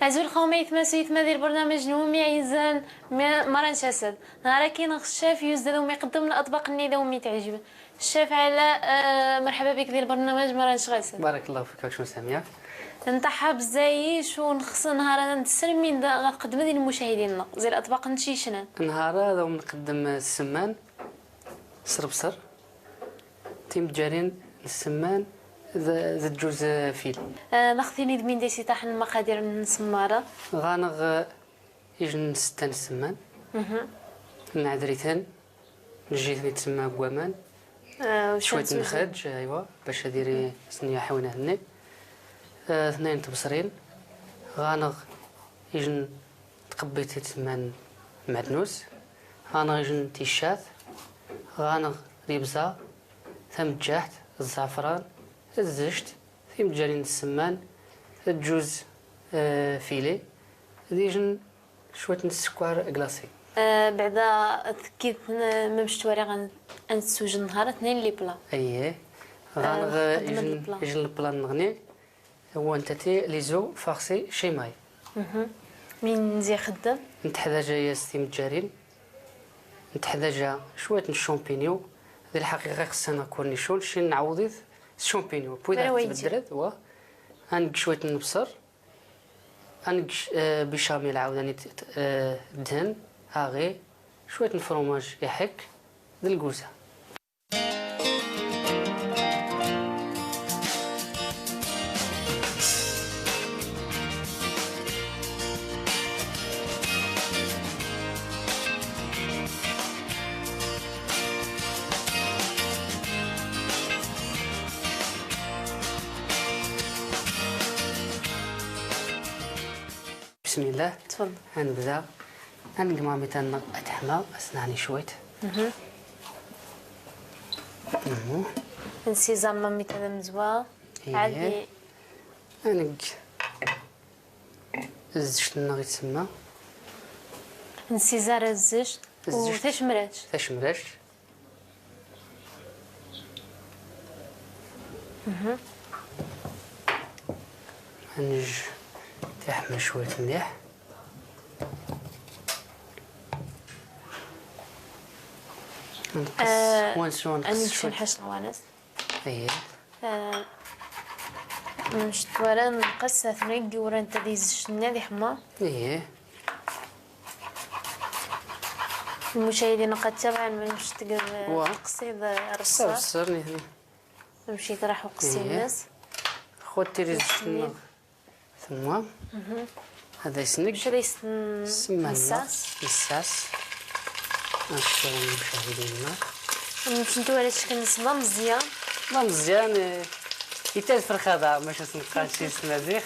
أزول خومي ثما ثما ديال برنامج نومي عزان مران شاسد نهار كاين الشاف يوزد ومي يقدم الأطباق اللي ومي تعجب الشاف علاء. مرحبا بك ديال البرنامج مران شغاسد. بارك الله فيك شو سامية. نطحب بزايش ونخص نهار نتسلمين غنقدم ديال المشاهدين زي الأطباق نتشيشنا. نهار هذا نقدم السمان سربصر تيمجارين السمان ذا جوز فيل. ناخذيني دمين ديسي طاحن المقادير من سماره. غانغ يجن ستان السمان. نعذريتن نجيتني تسمى كوامان. شوية نخرج ايوا باش ديري سنية حونه هني. اثنين تبصرين. غانغ يجن تقبيتي تسمان معدنوس. غانغ يجن تيشات. غانغ ريبزا ثمجحت الزعفران الزشت ثمجارين السمان الجوز فيلي ديجن شوية السكر كلاصي. بعدا كي ما مشتواري غنتسوج النهار اثنين les plats. اييه غانغ يجن ال plat نغني هو انت تي les œufs farcis chimay. من زي خدام نتحتاج يا ستي متجارين نتحتاج شوية الشامبينيو. هذه الحقيقة خصنا cornichons شي نعوضيت الشامبينيو بويدا تبدلت وا عندك شوية النبصر عندك بيشاميل عاوداني دهن هاغي شوية الفرماج يحك ديال الكوزه. بسم الله. تفضل. غنبدا غنقمع تاعنا تحمى اسناني شويت. نسي زعما ميتا مزوا عادي. غنق الزشت لنا غيتسمى نسي زار الزشت وتشمرات تشمرات. غنج تحمى شوية مليح. نقص ونسو نقص شوية نحش الوانس. اييه نشتوارا نقص ثنين كيورا نتا ديز شنا دي حما. اييه المشاهدين قد تبعا من مش تقصي الرصاص نمشي تراح وقصي الناس خوتي لي زشنا ثم هذا يسنق شري الساس الساس. نشكر المشاهدين. نمشي علاش كنسمى مزيان ما مزيان يتالفرخ هذا باش تنقاش شي سناديق.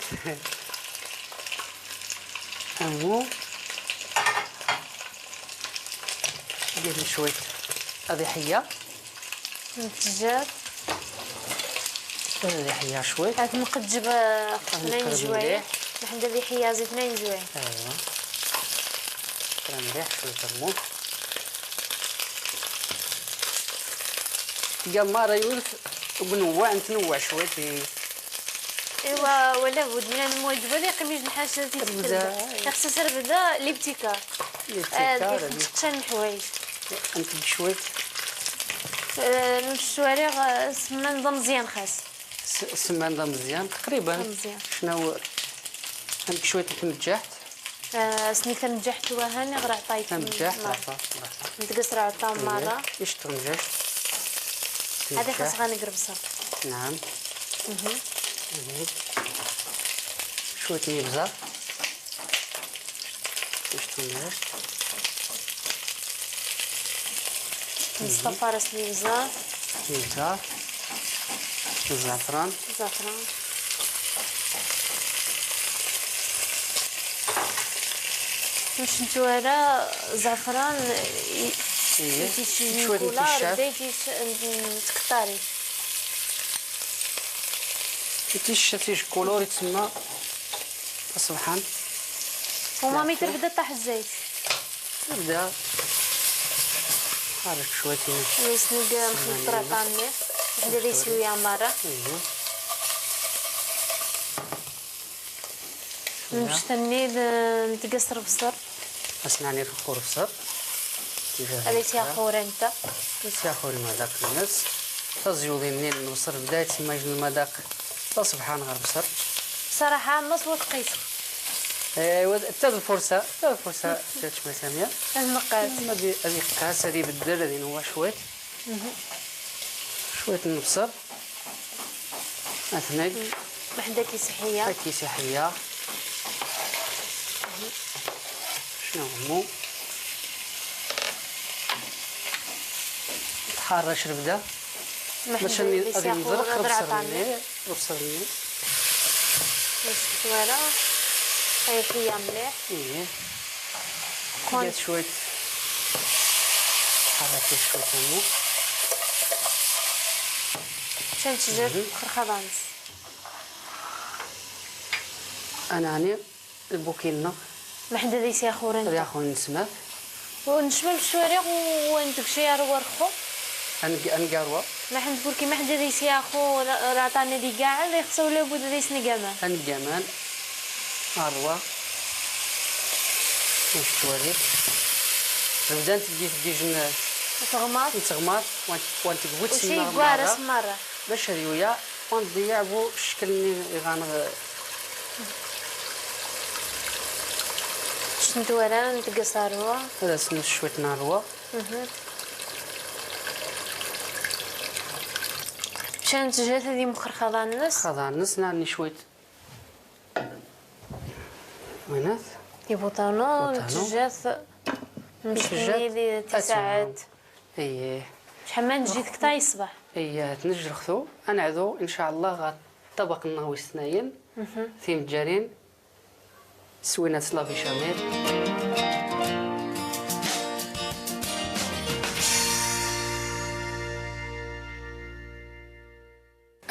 امو دير شوية اضحية نتجار اضحية شوية هاد نقدجب اثنين جوايع نحن ذي زيت اثنين جوايع. ايوا مليح شوية تمو قمارة يورث ونوع نتنوع شوية في ايوا ولا بد من الموجبة اللي قميج الحاجة تيتبدا خصها تبدا الابتكار الابتكار تقشن الحوايج انت شوية الشوارع سمان ضم مزيان خاص سمان ضم مزيان تقريبا. شنو عندك شوية تمجحت سني تمجحت وهاني غير عطايت تمجحت نتقصر عطا مرة ايش تمجحت هذه خاص غنقرب صافي. نعم. شوية الإبزار. ايش تمجحت نصطفى راس الإبزار. الإبزار. الزعفران. الزعفران. واش نتوارا زعفران شوية كولار تكتاري تيش كولور يتسمى سبحان. وما ميتر بدا طاح الزيت نبدا حرك شوية ويسنق نخلط طامي وحده لي شوية مرة. نمشتني نتقصر بصر. أسنعني الخور بصر. هذه تياخور أنت. تياخور المذاق الناس. تزيوضي منين البصر بدا تسمى المذاق سبحان غير بصر. صراحة ما صوت قيس. ايوا حتى الفرصة حتى الفرصة جات سامية. المقاس. هذه قاس هذه بدل هذه نوا شوية. شوية البصر. أثناء. وحدة كي صحية. كي صحية. شنو هو؟ حارة شربدة. باش غادي نزرق بصرني السوارة هي مليح. ايه جات شوية حركت شوية تمو شنو تجر خرخضانس. انا هاني البوكينا ما حدا ديس يا خورن يا خورن نسمع ونشمل الشوارع وندك شي ورخو انقاروا ما حد تقول كيما حدا ديس يا خو راه عطاني دي كاع اللي خصو لابد ديس نقامان انقامان أروا واش توالي نبدا تدي تدي تغمار تغمار وانت تقوت وشي كوارس مرة باش هذه ونضيع بو الشكل اللي غان شنو توالى نتقصروا هذا سنو شوية ناروا شان تجات هذه مخرخضة النص خضا النص نعني شوية وينات يبوطانو تجات مشتني تساعد. ايه شحال ما نجيتك تا الصباح. ايه تنجر خذو انعدو ان شاء الله غطبق النهوي اثنين ثيم جارين سوينات la béchamel.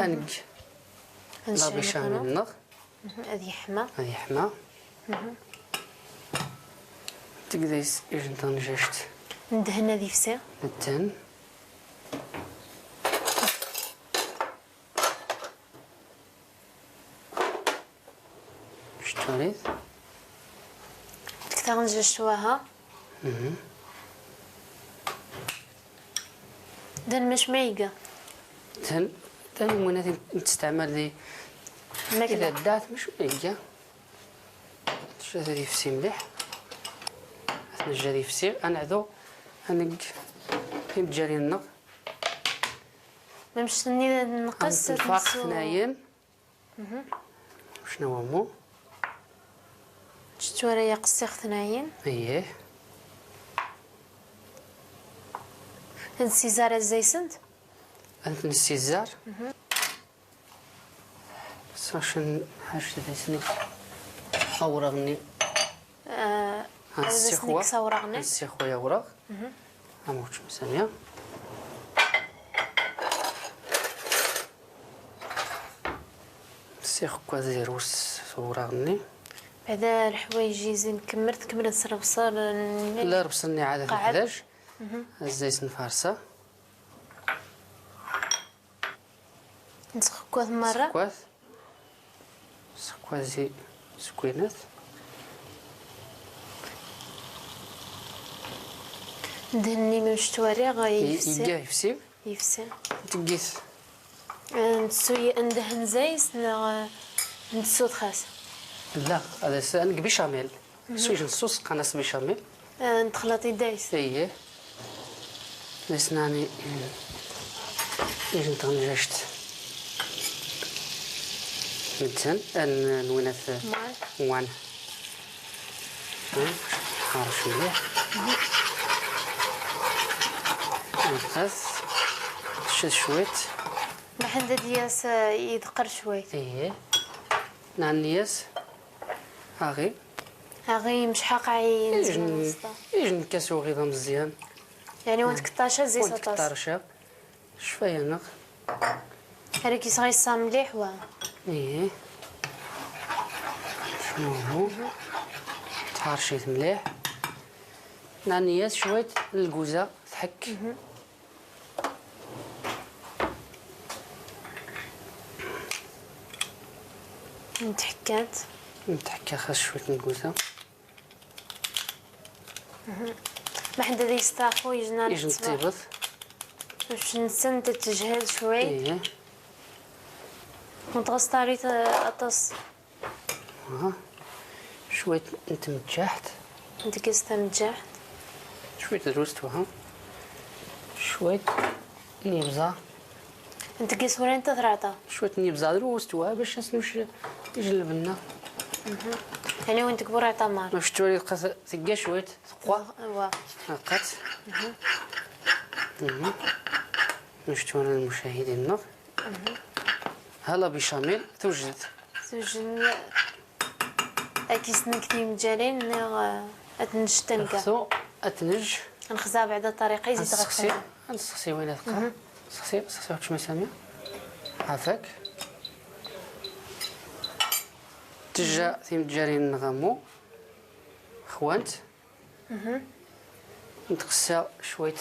انج la béchamel نغ هذه حما هذه حما تقديس إجن طنجشت ندهن هذه فسا ندهن شتوريد تكتا نجشتوها دهن مش مايقة دهن دهن وين تستعمل دي إذا دات مش مايقة هذه فسي مليح نجري فسي انعدو انق في متجاري النق ما مشتني نقص نفاق ثنايين شنو هو مو شتو رايا قصيخ ثنايين. اييه هاد السيزار الزيسنت انت السيزار شن حاجة ديسني اوراغني السيخوا السيخوا يا وراغ اموت ثانية السيخ كوازيروس وراغني بعدا الحوايج زين كمرت كمرت سربصر لا ربصني عادة 11 الزيت نفارسه نسخكوه مرة سكواث سكوازي سكوينات ندهني من شتواري غيفسي يفسي يفسي تقيت نسوي ندهن زيت نسو خاص لا هذا نق بيشاميل سويج الصوص قناص بيشاميل نتخلطي دايس اييه نسناني ايش نتغنجشت متن نوينات وان حارش مليح نقص شد شويت محل دياس يدقر شويت ايه نعنياس اغي اغي مشحاق عين يجن كاسو غيظا مزيان يعني وانت كطاشا زي وانت كطاشا شفايا نق هذاك يصغي الصام مليح وا ايه شنو هو تحرشيت مليح نعنياس شويت الكوزه تحك نتحكات نتحكى خاص شوية نكوزة. ما حدا ذي يستاخو يجنا يجن تيبط باش نسن تتجهز شوي. ايه ونتغسطاري اطس. شوية نتمجحت. نتكيس تمجحت. شوية دروستوها. شوية نيبزا. نتكيس وين تثرعطا. شوية نيبزا دروستوها باش نسنوش يجلب لنا. يعني وين تكبر عطا مار. باش تولي تلقى شوية تقوى. وا. لقات. نشتونا المشاهدين. هلا بشاميل توجد. توجد أكيس نكتي مجالين أتنج تنكا. خصو أتنج. نخزا بعد الطريقة يزيد غتسقسي. نسقسي وين تلقى. سقسي سقسي واش ما سامية. عافاك. تجا ثيم نغمو. خوانت. نتقسى شوية.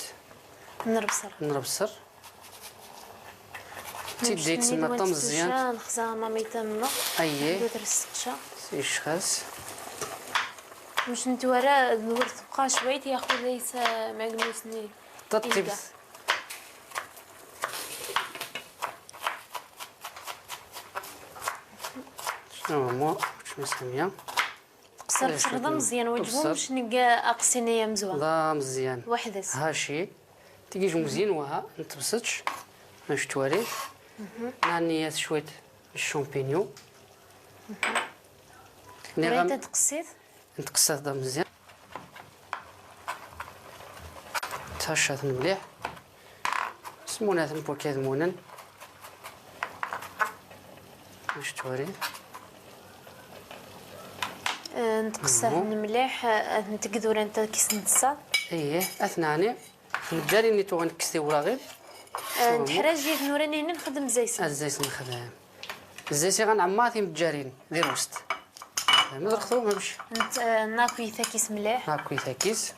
نربصر. نربصر. تيدي تسمى طم مزيان. نخزا مامي تما. اييه. درس سي شخاص. مش نتورا نور تبقى شوية ياخذ ليس معجنوسني. تطيب. شنو هو شنو سامية؟ تقصر تخدم مزيان وجهو باش نلقى أقسينية مزوان. لا مزيان. وحدس. هاشي تيجي مزيان وها نتبسطش باش تواري. نعنيات شوية الشامبينيو. بغيت تقصيت؟ نتقصيت مزيان. تهشات مليح. سمونات بوكاد مونن. باش توري. نتقصات مليح نتقدور انت كيس نتصا. ايه اثناني مجالي ني تو غنكسي ولا غير. نتحرج جيت نوراني هنا نخدم زيس. الزيس نخدم. الزيس غنعمر ثيم الجارين ديال الوسط. ما درختو ما باش. ناكوي ثاكيس مليح. ناكوي ثاكيس.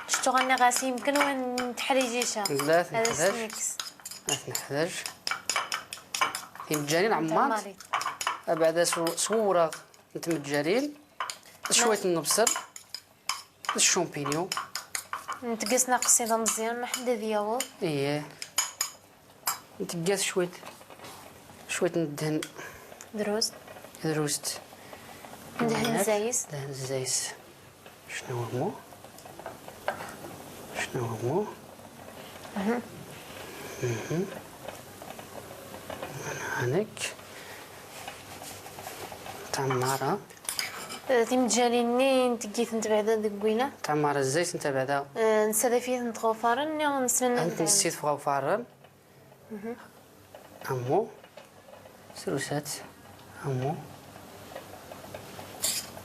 شتو غني غاسي يمكن ونتحرجيشا. لا تنحتاج. لا تنحتاج. ثيم الجارين عمرت. بعدا صورة نتم الجارين. شوية النبصر. الشامبينيو. نتقص ناقصي مزيان ما حدا ديالو. ايه. نتقاس شوية شوية ندهن. دروز. دروست. ندهن الزايس. ندهن الزايس. شنو هو؟ شنو هو؟ هانيك. تعمارة. تيمجاليني نتقيت انت بعدا دكوينه. تعمر الزيت انت بعدا. نسى فيه نتغوفارن نسمن. انت نسيت فغوفارن. امو سروسات امو.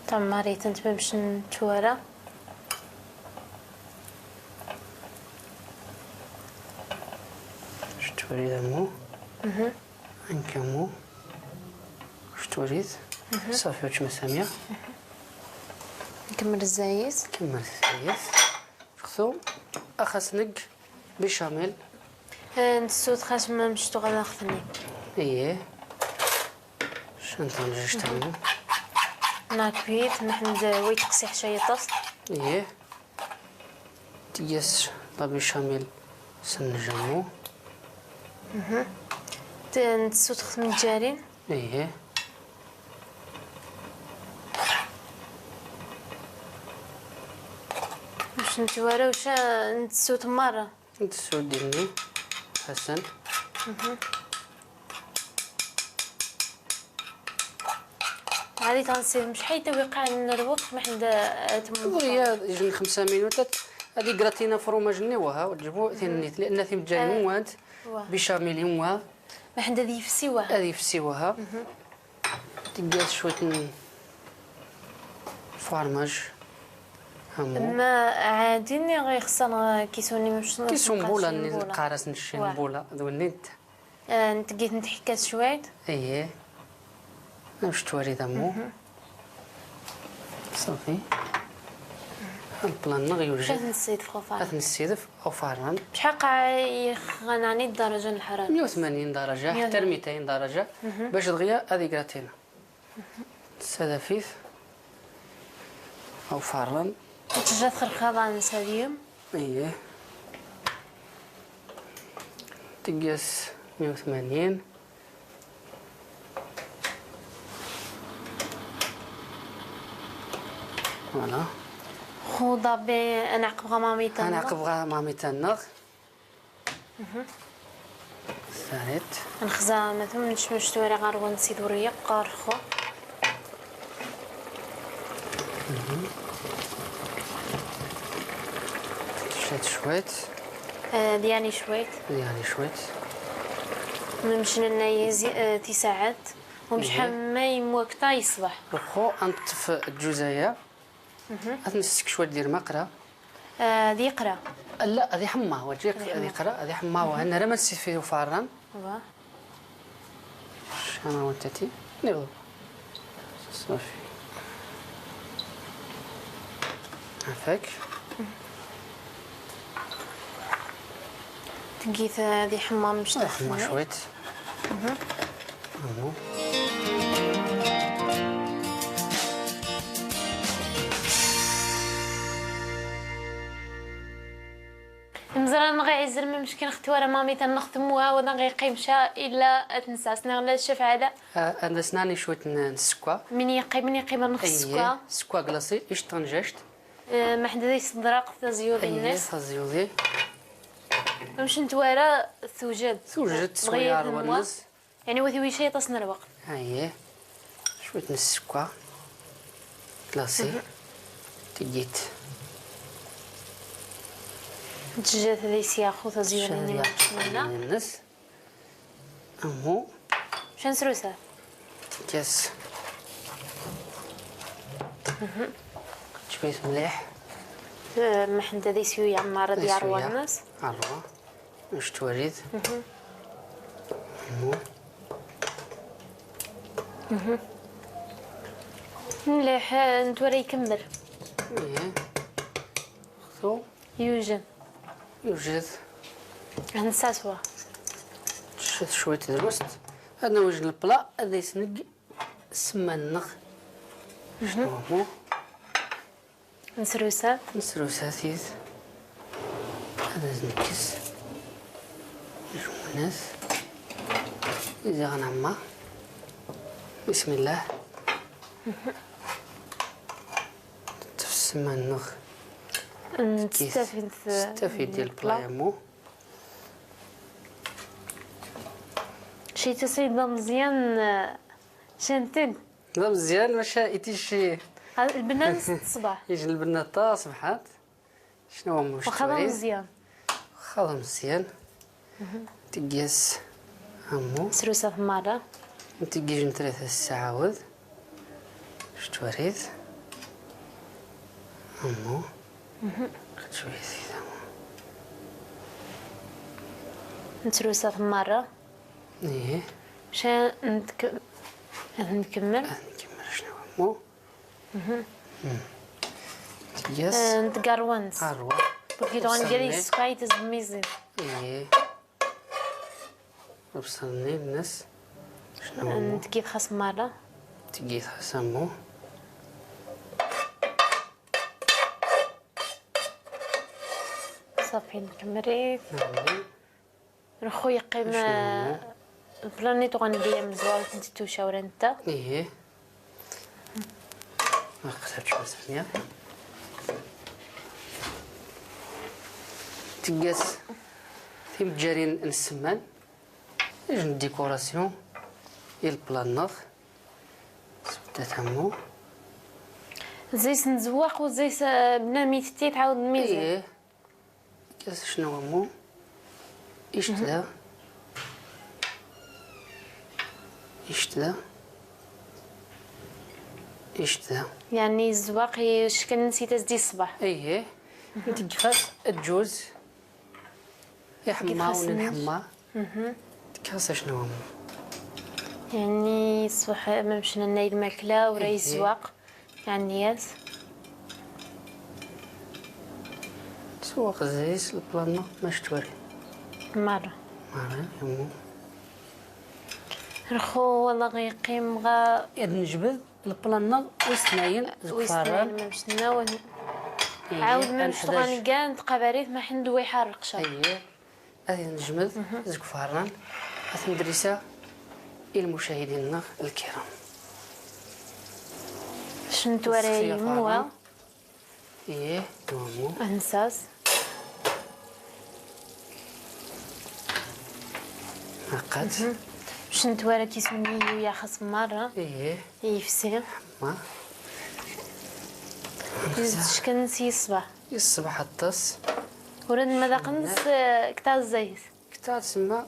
تعمريت انت باش نتوارى. اش توريد امو؟ انكمو. اش توريد؟ صافي واش مسامية. نكمل الزايس. نكمل الزايس. خصو اخص نق بشاميل. نسوت خاص ما مشتو غادا خثني. ايه. شنطة نجيش تاني. ناكويت نحن ويت قصي حشاية طفت. ايه. تيس لا بشاميل سنجمو. نسوت خص من الجارين. ايه. باش نتوارا واش نتسوت مرة. نتسوت ديالني حسن. غادي تنصيب مش حيت وقع لنا الوقت ما حدا تم. دغيا يجي 5 مينوتات هذه كراتينا فروماج نيوها وتجيبو ثاني لان ثيم جاي موانت بشاميل هو ما حدا ذي فسيوها. هذه فسيوها. تلقى شوية فرماج. ما عادي غير خصنا كيسوني مش كيسون بولا نقارس نشين بولا ذو نتقيت نتحكاس شوية. ايه باش توري دمو صافي البلان غيوجد. باش نسيد فوفارن. باش نسيد فوفارن. بشحال قاع يخغنعني الدرجة الحرارة؟ 180 درجة حتى 200 درجة باش دغيا هذه كراتينا. سدافيث أو فرن. تجات خرخاضة نساليم. إيه. تقيس 180. فوالا. خوضة نعقب غا مامي تنغ. نعقب غا مامي تنغ. ساريت. نخزا مثلا نشمش توري غار ونسيد وريق قارخو. شويت شويت. دياني شويت. دياني شويت. مشينا لنا يزي تساعات ومشحال ما يموكتا يصبح. رخو انطف الجزايا. نسك شوية ديال المقرة. ذي يقرا. لا هذه حما وجهك هذه قرا هذه حما وهنا راه ما نسيت فيه فارن. شنو وانتتي نبغى صافي عافاك. تلقيت هذه حما مش حما شويت. مزران غيعزل ما مشكل اختي ورا مامي تنخدموها ولا غيقيم شا الا تنسى سنا غلا الشيف علاء. انا سناني شوية نسكوا من يقيم نخ السكوا سكوا كلاصي ايش طنجشت ما حدا يصدرق تزيوضي الناس تزيوضي مش نتوارا توجد سويار ونص يعني وثوي شي تصنا الوقت. اييه شوية نسكوا كلاصي تجيت تجات هذا يسياخو تزيوني الناس امو شنو نسروسه كاس شوية مليح ما حدا ذي سيو يعمر ديال الناس عروا واش توريد امو مليح نتوري يكمل. ايه خذو يوجد نساسوا شوية الوسط. هذا وجد البلا هذا يسنق السمنغ شنو هو نسروسه ثيث هذا نكس الناس إذا غنعمر بسم الله. السمنغ تستفيد ديال البلايمو. شي تصيب مزيان شنتين لا مزيان باش يتي البنان الصباح يجي البنان تا صبحات شنو هو مش واخا مزيان واخا مزيان تقيس امو سروسه في مرة تقيس 3 الساعة شتوريد امو شوية زيت نتروسه في مرة. ايه مشان نكمل شنو مو يس نتقروانس قروة بوركي غندير السكاي تزميزي. ايه وصلني الناس شنو نتكيف خاص مرة تكيف خاص مو صافي نكمري. رخو يقيم البلانيت غندير مزوار كنت توشاور انت. ايه ما قدرتش مزيان تقاس في متجارين السمان يجن ديكوراسيون البلانر سبتات عمو زيس نزواق وزيس بنا ميتتي تعاود ميزان. ايه كاس شنو مو اشتدا اشتدا اشتدا يعني الزواق شكل نسيت دي الصباح. ايه تجفاف الجوز يحمى ونحمى كاس شنو يعني الصبح ما مشينا نايل الماكلة وراي الزواق يعني ياس سواق زيس البلانو ماش توري مرة مرة يمو رخو والله غيقيم غا يد نجبد البلان وسناين وسناين مشنا عاود ما مشتغل كاع تقبريت ما حندو يحرق شا. اييه هذه نجمد زك فران ندريسا المشاهدين الكرام. شنتو راهي موا ايه دومو انساس نقات شنتو راه كيسمي يا خاص مرة ايه يفسي ما شكون نسي الصباح الصباح الطاس ورد المذاق نص كتا الزيت كتا تسمى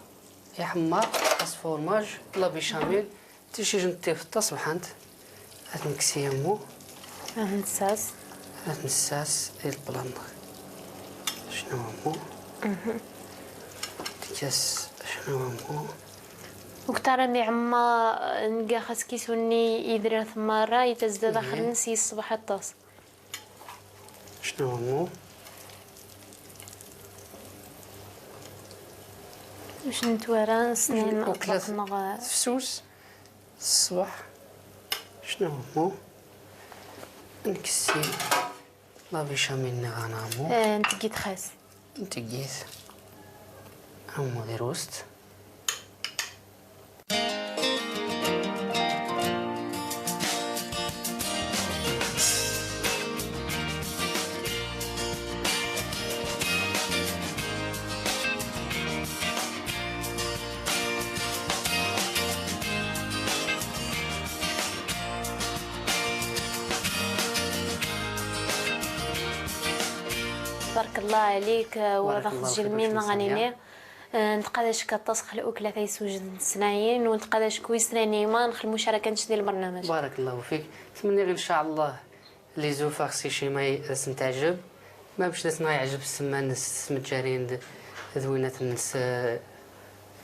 يحمر خاص fromage la béchamel تيشي جنتي في الطاس بحانت هاد مو هاد نساس ال plan شنو هو تكاس شنو هو وكتر مي عما نلقى خاص كيسوني يدير ثمارة يتزداد اخر نسي الصباح الطاس شنو هو واش نتوارا سنين أطلق فسوس الصباح شنو هو نكسي la béchamel غنعمو نتقيت خاص نتقيت عمو دير وسط تبارك الله عليك وراه جلمين غنيني نتقاداش كتصخ الاكلة تيسوجد سنايين ونتقاداش كويسراني ما نخل المشاركة ديال البرنامج. بارك الله فيك. نتمنى غير ان شاء الله لي زوفا خصي شي ما تعجب ما باش ناس يعجب السما ناس متجارين ذوينات الناس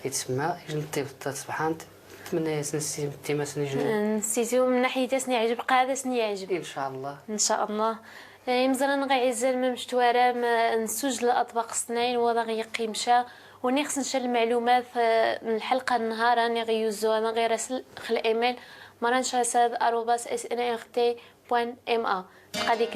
يتسمى نطيب سبحان نتمنى نسي تيما نسيتو من ناحية سني يعجب قاعدة سني يعجب ان شاء الله. ان شاء الله مزال نغي ما مشتوارا نسجل الاطباق الصناعين وضع غيقيمشا وني خص نشر المعلومات من الحلقة النهار راني غيوزو انا غير راسل خل ايميل مرانشاساد@snrt.ma تقاديك.